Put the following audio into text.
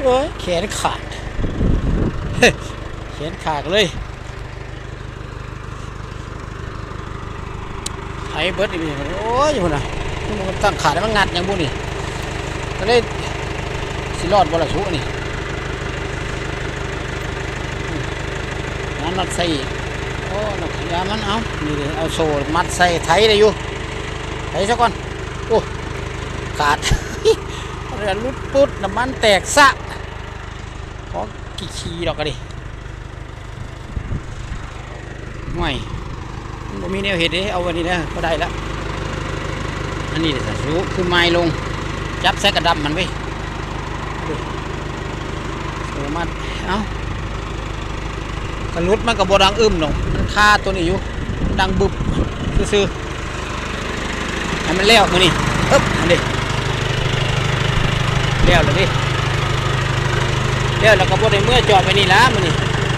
ໂອ້ຍ ແຂນຂາດ ແຂນຂາດເລີຍ ໄຖເບິດນີ້ ໂອ້ຍ ພຸ້ນນະ ມັນຕັ້ງຂາດ ແລ້ວມັນງັດຫຍັງບຸນີ້ ກະເລີຍ ຊິລອດບໍ່ລະສຸນີ້ ງານມັດໃສ່ອີກ ໂອ້ ນັກຂະຍາມັນ ເອົາ ນີ້ເດ້ ເອົາໂສ້ມັດໃສ່ ໄຖໄດ້ຢູ່ ໄຖຊະກ່ອນ ໂອ້ ຂາດ ເລືອດຫຼຸດປຸດ ນ້ຳມັນແຕກຊະ ຂອງຂີ້ໆດອກກະດີ ຫ້ວຍ ມັນບໍ່ມີແນວເຮັດເດ້ ເອົາອັນນີ້ນະ ບໍ່ໄດ້ລະ ອັນນີ້ເດ ສະ ຄືໄມ້ລົງ ຈັບໃສ່ກະດຳມັນເວີຍ ໂອ້ ມາ ເອົາ ກະຫຼຸດມັນກະບໍ່ດັງອຶ້ມດອກ ມັນຄາໂຕນີ້ຢູ່ ດັງບຶບຊື່ໆ ໃຫ້ມັນແລ້ວມື້ນີ້ ເອີບ ຫັ້ນເດ ແລ້ວລະເດ ແລ້ວລະກະບໍ່ໄດ້ເມືອຈອດໄວ້ນີ້ລະມື້ນີ້